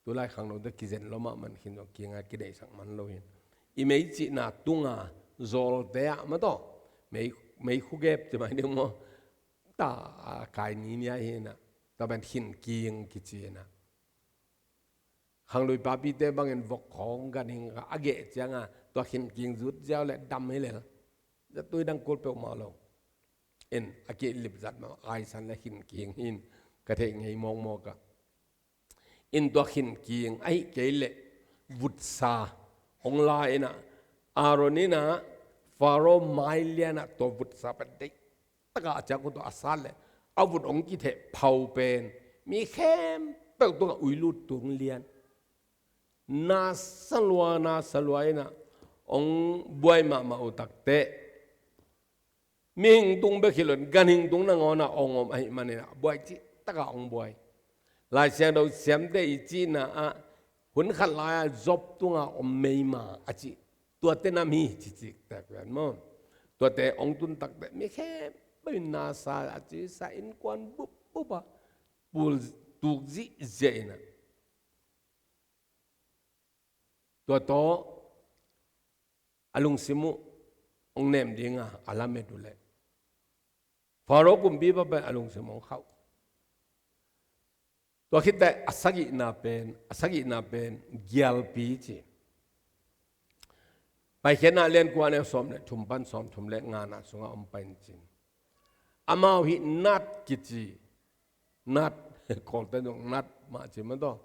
Tulai khangno tawh kizen lo mahmah, khin zong king a kideihsak man lo hi. I mei cihna tungah zawlte ah mah tawh, mei, mei khugep ci mai ding maw. Ta, a, kai ni ni a hi in ah. Tua pen khinking kici in ah. Khanglui papite bangin vok khawng ganhing a geh ciangin, tua khinking zut ziau leh dam hi lel. Zatui dang kul peuhmah lo. In a kilip zat mah, aisan leh khinking hi in ka theih ngei mawkmawk a. In tua khinking ahih kei leh vutsa hong la in ah, Aaron in ah Faro mai lian ah tua vutsa pen deih taka a ciang uh tawh a sat leh, a vut hong kitheh phau pen mi khempeuh tungah uilut tung lian. Nasa lua, nasa lua in ah hong buai mahmah uh takteh, mihing tung bek hi lo in ganhing tung nangawn ah hong om ahih manin ah buai cih takah hong buai. Lai Siangtho siamte i cihna ah, hun khat lai-ah Job tungah om meima a cih, tuate nam hi ci, ci tek pen maw. Tuate hong tun takteh mi khempeuh in nasa a cisa, innkuan bupbup a, pul tuk zihziah in ah. Tua tawh a lungsim uh hong nem ding a, a lamet uh leh Faro kumpipa pen a lungsim hong khauh. Tua khit teh a sagihna pen, a sagihna pen gialpi ci. Paikhiatna lian kua, a neu sawm leh thum pan sawm thum leh ngana sungah om pai in cin. Amau hih Nat kici, Nat, Kawlte zong Nat mah ci mah tawh.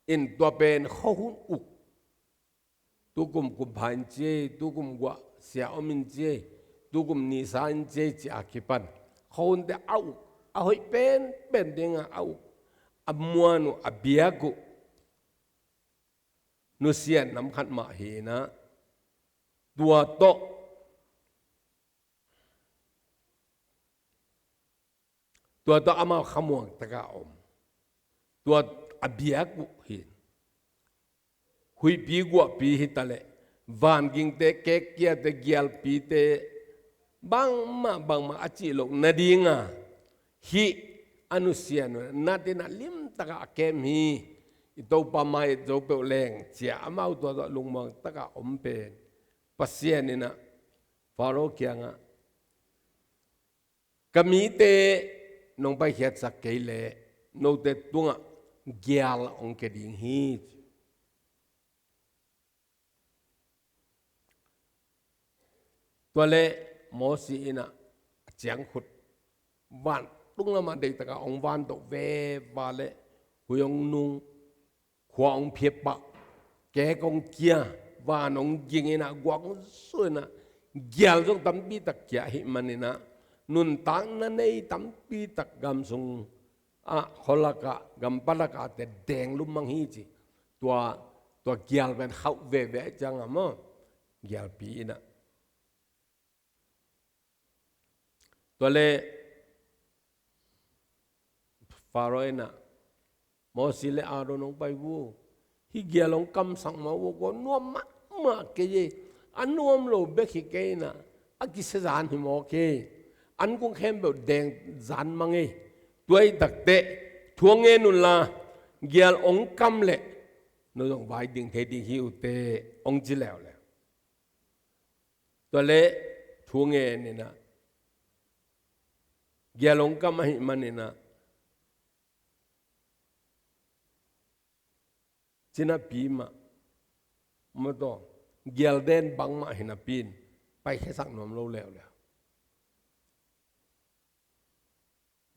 In tua pen khuahun uk. Tukum kumpha in ci ei, tukum guah sia om in ci ei, tukum nisa in ci ei, ci a kipan khuahunte a uk, a hoih penpen dinga a uk, a muan uh, a biak uh, nusia nam khat mah hi in ah, tua tawh, tua tawh amau khamuang taka om. Tua a biak uh hi. Huihpi guahpi hi taleh, vangingte, kekkiate, gialpite, bangmah bangmah a cih loh nadinga hih a nusia nunah nat in ah limtaka a kem hi. I Topa mai-et zo peuh leng, ci a amau tua tawh lungmuang taka om pen Pasian in ah Faro kiangah, ka mite nong paikhiatsak kei leh note tungah gial hong kia ding hi. Tua leh Mosi in ah a ciangkhut vantung lamah deitaka hong vantoh veva leh, hui hong nung, khua hong phiap pah, kek hong kia, van hong ging in ah, guak hong su in ah, gial zong tampi tak kia ahih manin ah, nuntakna nei tampi tak gam sung ah, khualakah, gampalakah te deng lum mang hi ci. Tua, tua gial pen khauh veve ciangah maw, gialpi in ah. Tua leh Faro in ah, Mosi leh Aaron hong pai vo. Hih gial hong kamsak mah vo, kua nuam mahmah kei ei. A nuam lo bek hi kei in ah, a kisia zan hi mawk ei. An kung khempeuh deng zan mang ei. Tua ahih takteh thu hong ngen unla, gial hong kam leh no zong vai ding thei ding hi uh teh, hong ci leuleu. Tua leh thu ngen in ah, gial hong kam ahih manin ah, ci napi mah, maw taw, gial den bangmah hi napi in, paikhiasak nuam lo leuleu.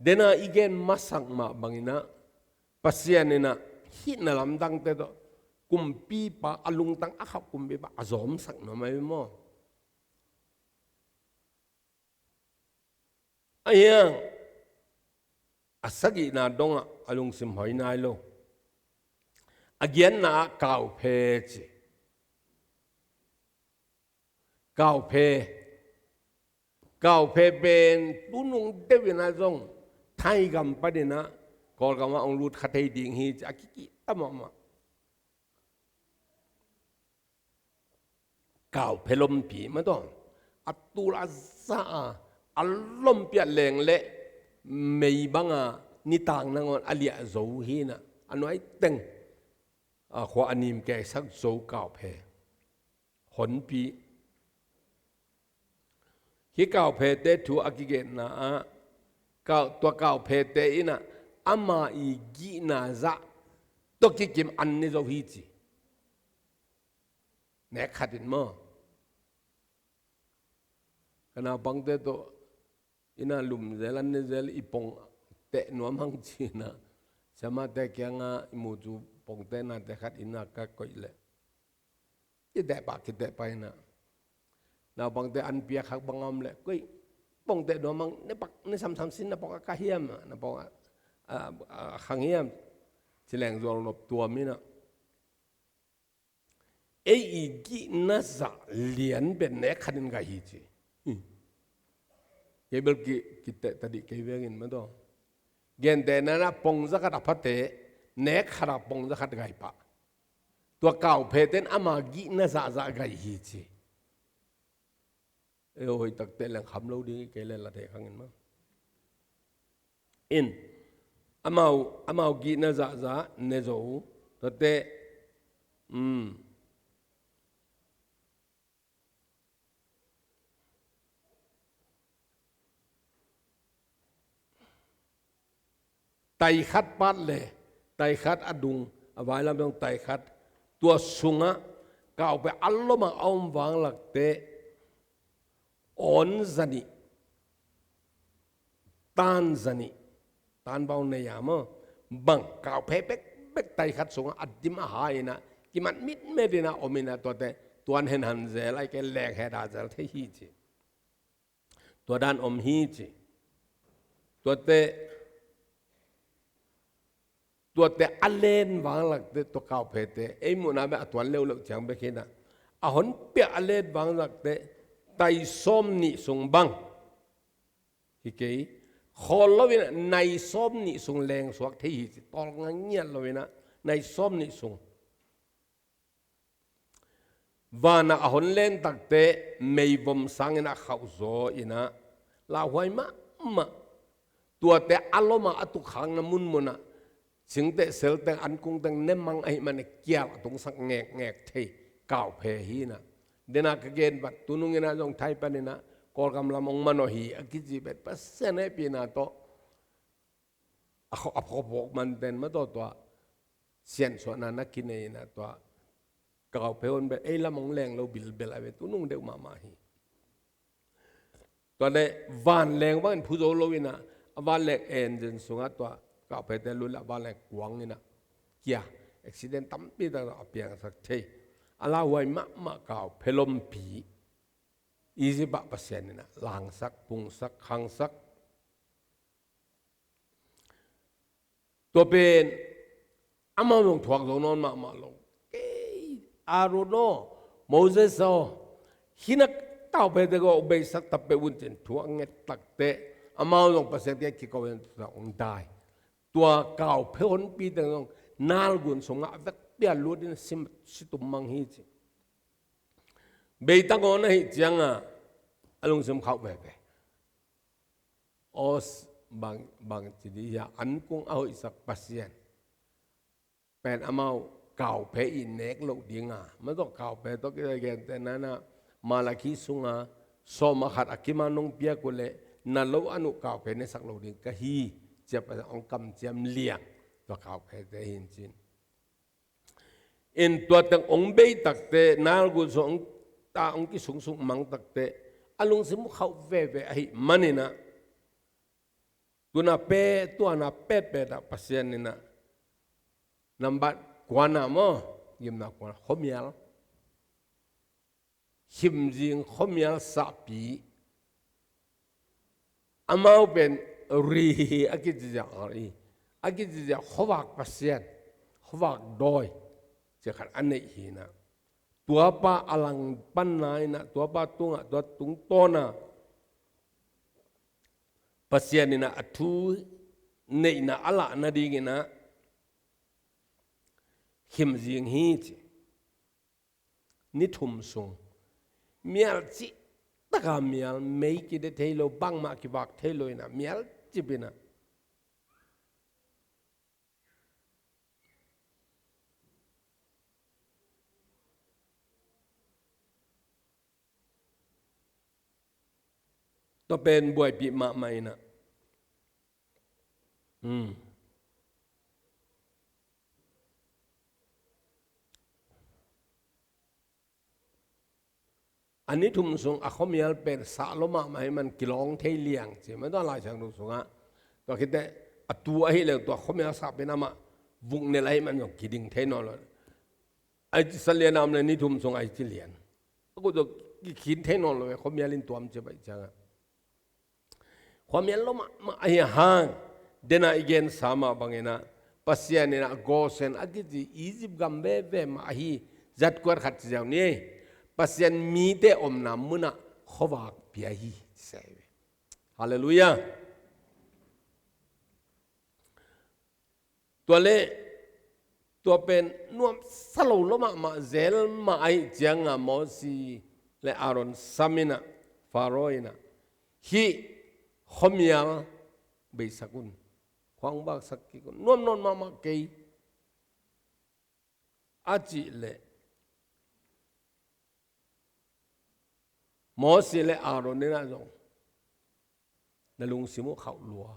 Dena i gen masak mah bangin ah, Pasian in ah hihna lamdangte tawh kumpipa, a lungtang a khauh kumpipa a zawmsak nuam ahi maw. Ahi hang a sagihna dongah a lungsim hoi nai lo. A giatna ah kauphe ci. Kauphe. Kauphe pen tunung deuh in ah zong Thai gam panin ah Kawlgam ah hong lut kha thei ding hi ci a kikih ta mahmah. Kauphe lompi mah taw. A tul a za a, a lompi a leng leh mei banga nitak nangawn a liah zo hi in ah, a nuai teng a khua a nim keisak zo kauphe. Honpi. Hih kauphete thu a kigenna ah, kau, tua kauphete in ah ama i gihna zah tawh kikim an ne zo hi ci. Nek khat in maw, ka naupangte tawh inn ah lum zel, an ne zel, i pong teh nuam hang ci in ah, siamahte kiangah i mucu pong tehnate khat inn ah ka koih leh, i teh pah, kiteh pah in ah, naupangte an piak khak bang a om leh, koih, pong teh nuam hang, ne pak, ne samsam sin, na pong a kah hiam, na pong a, a, a khang hiam, ci leng zual nop tuam in ah. Ei i gihna zah lian pen nek khat in gai hi ci. Kei bel ki, kiteh tadih kei veng in mah taw. Gentehna in ah pong za khat a phate, nek khat a pong za khat gai pah. Tua kauphete in ama gihna zahzah gai hi ci. Ei hoih takteh leng kham lo ding hi, kei leh la thei khang in maw. In, amau, amau gihna zahzah ne zo, tuate, um, tai khat pat leh, tai khat a dung, a vailam dong tai khat, tua sungah kauphei a lomah a om vang lakteh, awn zanih, tan zanih, tan bang nei a maw, bang kauphei bek bek tai khat sungah a dim a ha inah, kimat mitmet inah om inah, tuate tuan hen han zel, ahih kei leh leng hen han zel thei hi ci. Tua dan om hi ci. Tuate, tuate a len vanglakte, tua kauphete, ei muhna bek a tuan leuleu ciang bek hi inah, a honpiah a len vanglakte, tai sawm nih sung bang hi kei, khawl lo inah nai sawm nih sung lengsuak thei hi ci, tawlnga ngiat lo inah, nai sawm nih sung. Vanah a hon len takte meivom sang inah khauh zaw inah, lauhuai mahmah. Tuate a lomah a tukkhakna munmunah, cingteh selteng ankungteng nemang ahih manin kial a tungsak ngekngek thei kauphe hi inah. Dena ka gen vat, tunung inah zong Thai pan inah Kawlgam lam hong manawh hi a kici pen Pasian hehpihna tawh, a kho, a kho phawk manten mah tawh tua siansuahna na kinei inah, tua kauphe hon pen ei lam hong leng lo bilbel a ve, tunung deuh mahmah hi. Tua leh vanleng bangin phu zo lo inah, a vanleng engine sungah tua kauphete lut leh a vanleng kuang inah kia, accident tampi tak a piangsak thei. A lauhuai mahmah kauphe lompi, Egypt ah Pasian inah langsak, pungsak, khangsak. Tua pen amau zong thuak zo nawn mahmah lo. Kei, Aaron aw, Moses aw, hih na kauphete kong beisak ta peuh un ci-in thu a nget takteh, amau zong Pasian kiang kiko in tua hong dai. Tua kauphe honpite zong Nile gun sungah a vekpi-a lut in si, si tum mang hi ci. Beita ngawn ahih ciangah a lungsim khauh veve. Os, bang, bang ci dih hia, ankung a hoihsak Pasian pen amau kauphe i nek loh dinga, mah tawh kauphe tawh kizai gente nanah Malakhi sunga sawm a khat a kima nong piak uh leh na lo an uh kauphe nesak lo ding ka hi, ci-a Pasian hong kamciam liang tua kauphete hi in ci-in. In tua teng hong bei takte, Nile gun sung hong, ta hong kisungsuk mang takte, a lungsim uh khauh veve ahih maninah, tuna pe, tuana petpetah Pasian inah, nambat kuana maw, gimna kuana, khuamial, himzing khuamial sahpi, amau pen ri hi a kicizia, ri a kicizia khuavak pasian, khuavak dawi, ci khat a neih hinah. Tuapa a langpanna inah, tuapa tungah, tua tungtawna Pasian inah a thu neihna a lah nadinginah himzing hi ci. Ni thum sung mial cih taka mial, mei kide thei lo, bangmah kivak thei lo inah mial cip inah. Tua pen buaipih mahmah inah. Hmm. A ni thum sung a khuamial pen sah lua mahmah hi man kilawng thei liang ci. Mah tua Lai Siangtho sungah tua khit teh a tu ahih leh tua khuamial sah pen amah vuknel ahih man zong kiding thei nawn lo. Ai ci sa lian a om leh ni thum sung ai ci lian. A kut zong kikhin thei nawn lo, khuamial in tuam ci baih ciangah. Khuamial lua mahmah ahi hang, dena i gensa mah banginah, Pasian inah Goshen a kici Egypt gam veve mah ahi, zatkuat khat ci ziau ni. Pasian mite omna munah khuavak pia hi ci. Halleluiah. Tua leh, tua pen nuamsa lo lua mahmah, zel mah ahih cianga Mosi le Aaron sam inah, Faro inah, hih khuamial beisak un, khuavaksak kik un, nuam nawn mahmah kei, a cih leh Mosi le Aaron inah zong, na lungsim uh khauh lua,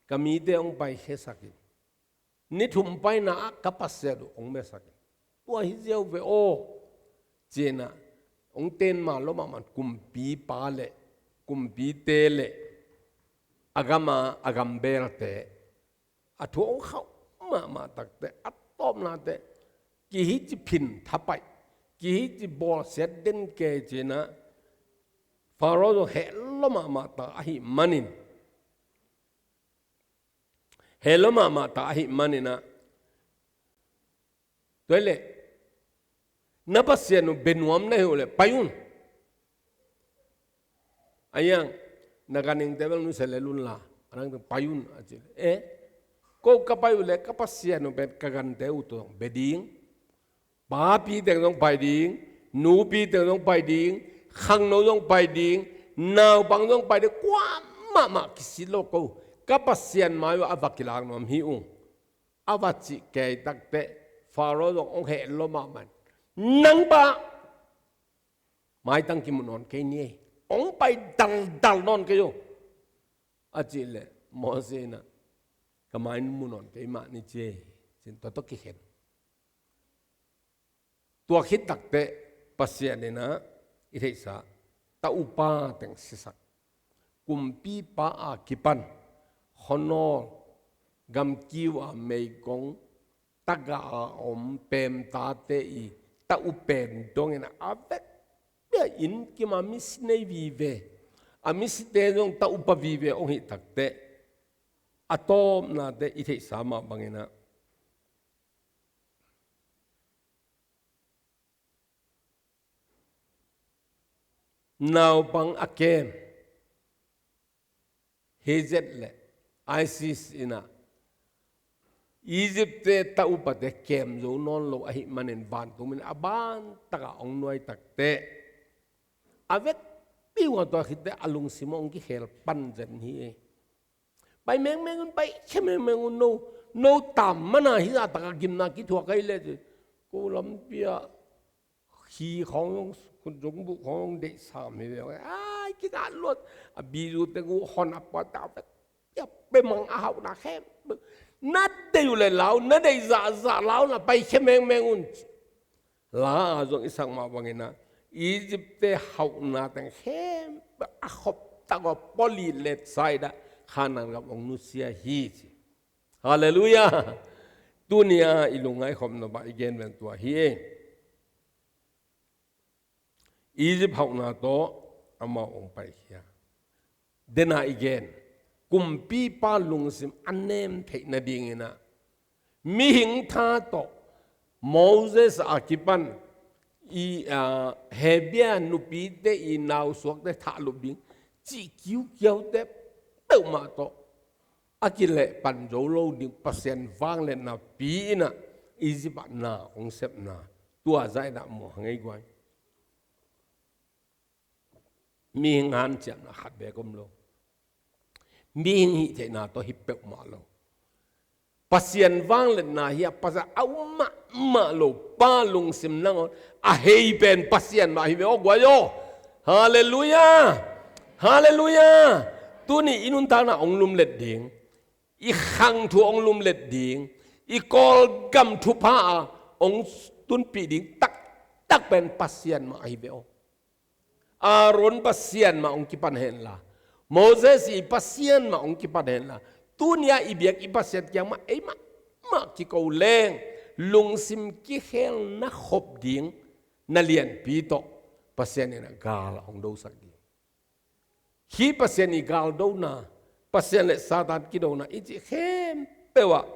ka mite hong paikhiasak in, ni thum paina ah ka Pasian uh hong mesak in, tua hi ziau ve aw, ci-inah hong ten ma lua mahmah, kumpipa le kumpite le a gama a gambelte, a thu hong khauh mahmah takte, a tawpna teh kihi ci phin thapaih, kihi ci bawlsiat den kei ci-in ah Faro zong heh lua mahmah ta ahih manin, heh lua mahmah ta ahih manin ah, tua hi leh na Pasian uh bia nuam na hi uh leh pai un. A hiang, na ganhingte bel nusia lel un la, a nang pai un a ci leh, eh, ko ka pai uh leh ka Pasian uh pen ka gante uh tawh zong bia ding. Papi teng zong pai ding, nupi teng zong pai ding, khangno zong pai ding, naupang zong pai ding, kuamahmah kisit lo ko. Ka Pasian mai uh a va kilak nuam hi ung. A va cih kei takteh Faro zong hong heh lua mahmah in, nang pa maitang kimu nawn kei ni ei, hong pai daldal nawn kei uh a cih leh Moses in ah, ka mai mu nawn kei mah ni ci ei, ci-in tua tawh kikhen. Tua khit takteh Pasian in ah i theihsa, ta upa teng sisak, kumpipa a kipan, khuanawl, gamkiu a meigong, tagah a om peemtate i ta u pen dongin a vekpi a inn kim a misi nei vive, a misite zong ta upa vive hong hih takteh, a tawpna teh i theihsa mah bangin ah naupang a kem hi zet leh ISIS in ah Egypt-te ta upate kem zo nawn lo ahih manin vantung min a ban takah hong nuai takteh, a vekpi uh a tua khit teh a lungsim hong kikhel pan zen hi. Pai mengmeng un, pai khia mengmeng un, no, no tam mana hi zah takah gimna kithuak ahi leh ci. Ko lampi ah khi khawng zong, khut zong buh khawng zong deih sam hi ve. Ai, kizah luat. A bizu teng uh hon a pua ta ve. Pia pe mang a hauhna khempeuh na deih uh leh lau, na deih zahzah lau na, pai khia mengmeng un. La a zong i sak mah bangin ah Egypt-te hauhna teng khempeuh a khop tak uh a pawlih letsa in ah Khanaan gam hong nusia hi ci. Halleluiah. Tuni-a i lungngaikhopna bah i gen ven tua hi. Egypt hauhna tawh amau hong paikhia. Dena i gen, kumpipa lungsim a nem theih nadingin ah mihing tha tawh Moses a kipan i, a, Hebrew nupite i nausuakte thahlup ding cih kiukiaute peuhmah tawh a kilehpan zo lo ding Pasian vangliatna pi in ah Egypt ah na hong sepna tua zah in ah mu hang ei guai. Mihing hanciamna khat beek om lo. Mihing hih theihna tawh hi peuhmah lo. Pasian vangliatna hi a, Pasian a um mahmah lo pa lungsim nangawn a hei pen Pasian mah hi ve aw guai aw. Halleluiah. Halleluiah. Tuni i nuntakna hong lumlet ding, i khang thu hong lumlet ding, i Kawlgam thupha a hong tunpih ding taktak pen Pasian mah ahi ve aw. Aaron Pasian mah hong kipan henla, Moses i Pasian mah hong kipan henla, tuni-a i biak i Pasian kiang mah ei mahmah kiko leng, lungsim kikhelna khop ding na lianpi tawh Pasian in a gal a hong dosak ding. Hih Pasian i galdona, Pasian le Satan kidona i cih khempeuh ah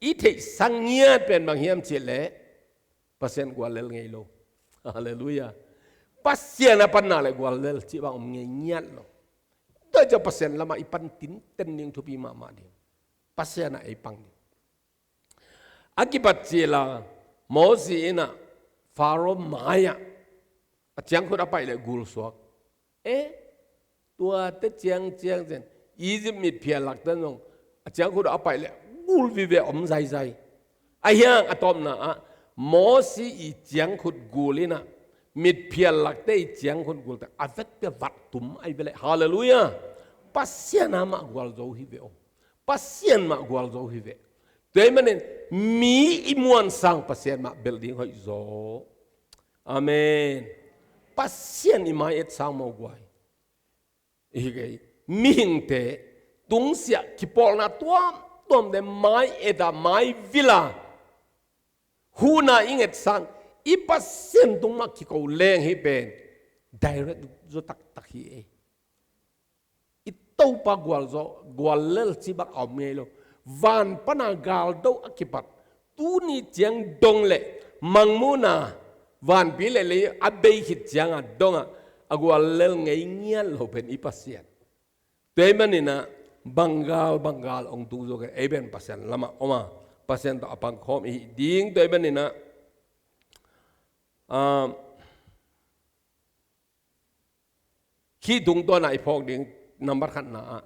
i theihsa ngiat pen bang hiam cih leh Pasian guallel ngei lo. Halleluiah. Pasian a panna le guallel cih bang om ngei ngiat lo. Tua ciang Pasian lamah i pan tinten ding thupi mahmah ding. Pasian ah ei pang ding. A kipat cil a Mosi in ah Faro mai-ah a ciangkhut a paih leh gul suak. Eh, tuate ciangciang cian Egypt mitphial lakte zong a ciangkhut a paih leh gul vive om zaizai. A hiang a tawpna ah Mosi i ciangkhut gul in ah mitphial lakte i ciangkhut gulte a vekpi a vat tum ahi ve leh. Halleluiah. Pasian a mah gualzo hi ve aw. Pasian mah gualzo hi ve. Tua ahih manin mi i muansang Pasian mah belh ding hoih zaw. Amen. Pasian i mai-et sang maw guai. I hi kei mihingte tungsiah kipawlna tuamtuamte mai-et a, maivil a, Huhna i nget sang, i Pasian tung mah kiko leng hi pen direct zaw taktak hi ei. I Topa gualzo, guallel cih bang a om ngei lo. Van pana galdo a kipat, tuni ciang dong leh mangmuhna, vanpi leh lei a bei khit cianga dongah a guallel ngei ngiat lo pen i Pasian. Tua ahih maninah bang gal bang gal hong tung zawk ei, ei pen Pasian lamah om a, Pasian tawh a pangkhawm i hih ding. Tua ahih maninah, ah, hih tungtawnah i phawk ding, nambat khatna ah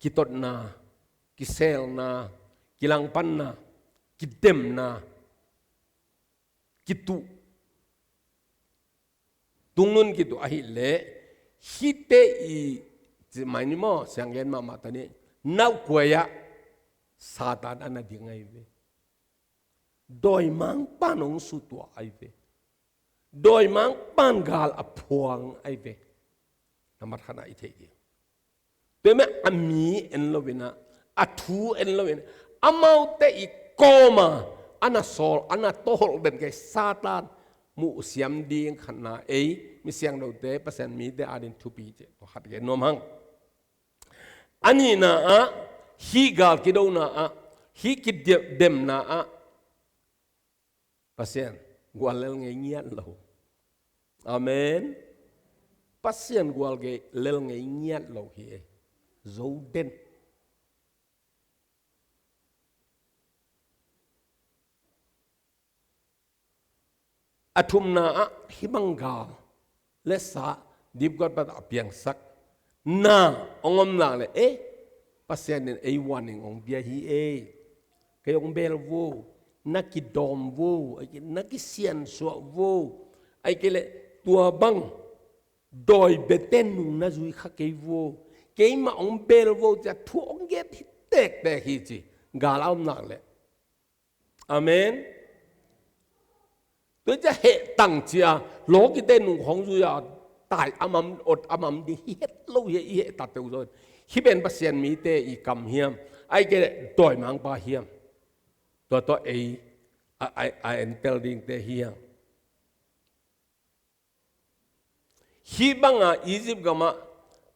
kitotna, kiselna, kilangpanna, kidemna, kituh, tungnun kituh ahih leh, hihte i, ci mai ni maw, sianggen mahmah ta ni, naukuai ah Satan a na ding ahi ve. Dawimangpa'n hong sutuah ahi ve. Dawimangpa'n gal a phuang ahi ve. Nambat khatna i theih ding. Tua mah a mi en loinah, a thu en loinah, amaute i kawma a na sawl, a na tawholh den kei Satan muhsiam ding khatna ei, mi siangthote, Pasian mite adingin thupi cih tua khat gen nuam hang. A nihna ah, hih gal kidona ah, hih kidemna ah, Pasian guallel ngei ngiat lo. Amen. Pasian guallel ngei ngiat lo hi ei. Zo den. A thumna ah hih bang gal le sa, dipkuat pat a piangsak na hong om nak leh, eh, Pasian in ei warning hong pia hi ei. Kei hong bel vo, na kidawm vo, ahih kei leh na kisiansuah vo, ahih kei leh tua bang dawi biate nung na zui kha kei vo, keimah hong bel vo, ci-a thu hong gen hi tektek hi ci, gal a om nak leh. Amen. Tua ciang heh tang ci-a, lawkite nung khawng zui-a, tai a mam, ot a mam ding hi het lo hi, i heh ta teuh zaw. Hih pen Pasian mite i kam hiam, ahih kei leh dawimangpa hiam? Tua tawh ei a, a, a entel dingte hi hang. Hih banga Egypt gamah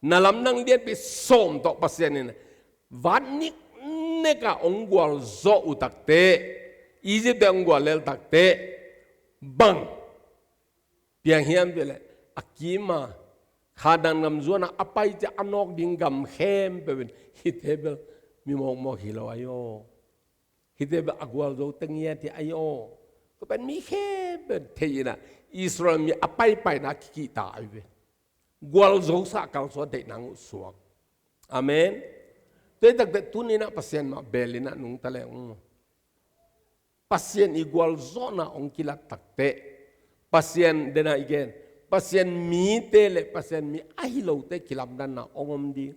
na lamdang lianpi sawm tawh Pasian in vat niknek a hong gualzawh uh takteh, Egypt-te hong guallel takteh, bang piang hiam cih leh, a kima Khanaan gam zuan a a pai ciang a nawk ding gam khempeuh in hihte bel mi mawkmawk hi lo ahi aw. Hihte bel a gualzo teng hi a, ti ahi aw. Tua pen mi khempeuh thei inah, Israel mi a paipaina kikihta ahi ve. Gualzosah kalsuan theih nang uh suak. Amen. Tua hi takteh tuni inah Pasian mah bel inah nungta leng ung. Pasian i gualzawhna hong kilat takteh, Pasian dena i gen, Pasian mite le Pasian mi ahi lote kilamdanna hong om ding.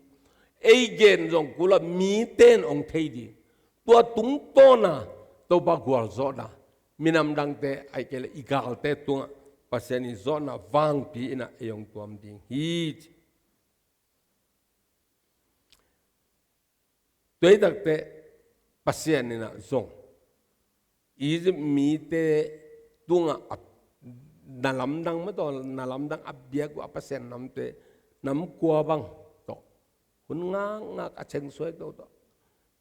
Ei gen zong kul a, mite in hong thei ding. Tua tungtawna Topa gualzawhna, minam dangte, ahih kei leh i galte tungah Pasian i zawhna vangpi inah ei hong tuam ding hi ci. Tua hi takteh Pasian inah zong Egypt mite tungah a, na lamdang mah tawh, na lamdang a biak uh a Pasian namte, nam kua bang tawh, hun ngakngak a chengsuai tawh tawh,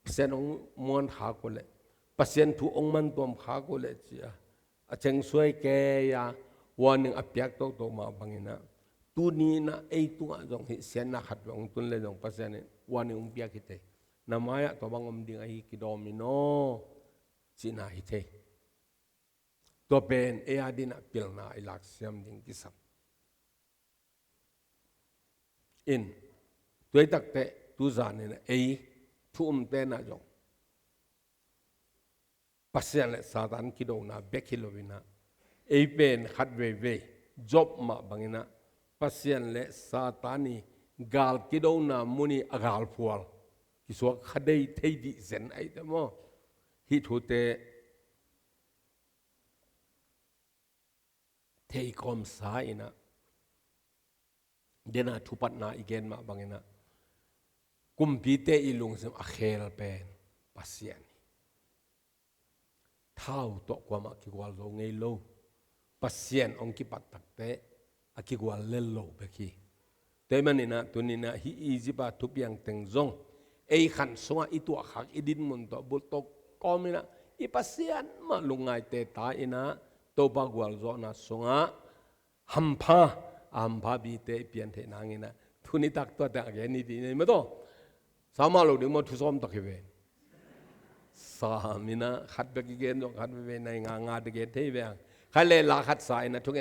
Pasian hong muan khak uh leh, Pasian thu hong mantuam khak uh leh ci-a, a chengsuai kei a, warning a piak toto mah bang inah, tuni inah ei tungah zong hih siatna khat hong tun leh zong Pasian in warning hong piak hi thei. Na mai-ah tua bang om ding ahi, kidawm in aw, cihna hi thei. Tua pen ei adingin pilna i laksiam ding kisam. In, tua hi takteh tuzan inah ei thu umte inah zong Pasian le Satan kidona bek hi lo inah, ei pen khat veivei, Job mah bang inah, Pasian le Satan i gal kidona mun i a galphual kisuak kha dei thei dih zen ahi teh maw. Hih thute thei kawmsa inah, dena thupatna i gen mah bang inah, kumpite i lungsim a khel pen Pasian hi. thau tawh kuamah kigual zo ngei lo. Pasian hong kipat takteh a kigual lel lo bek hi. Tua ahih manin ah tuni-in ah hih Egypt a thupiang teng zong ei khan sungah i tuahkhak i dinmun tawh bultok kawmin ah i Pasian mah lungngaite ta in ah Topa gualzawhna sungah hampha, a hampha bite i pian theih nangin ah tuni tak tua teng a gen ni dih ni maw taw. Sa mah lo ding maw, thu sawm tak hi ve. Sa min ah khat bek i gen zong khat veve nai nga nga te gen thei ve ang. Khat le la khat sa in ah thu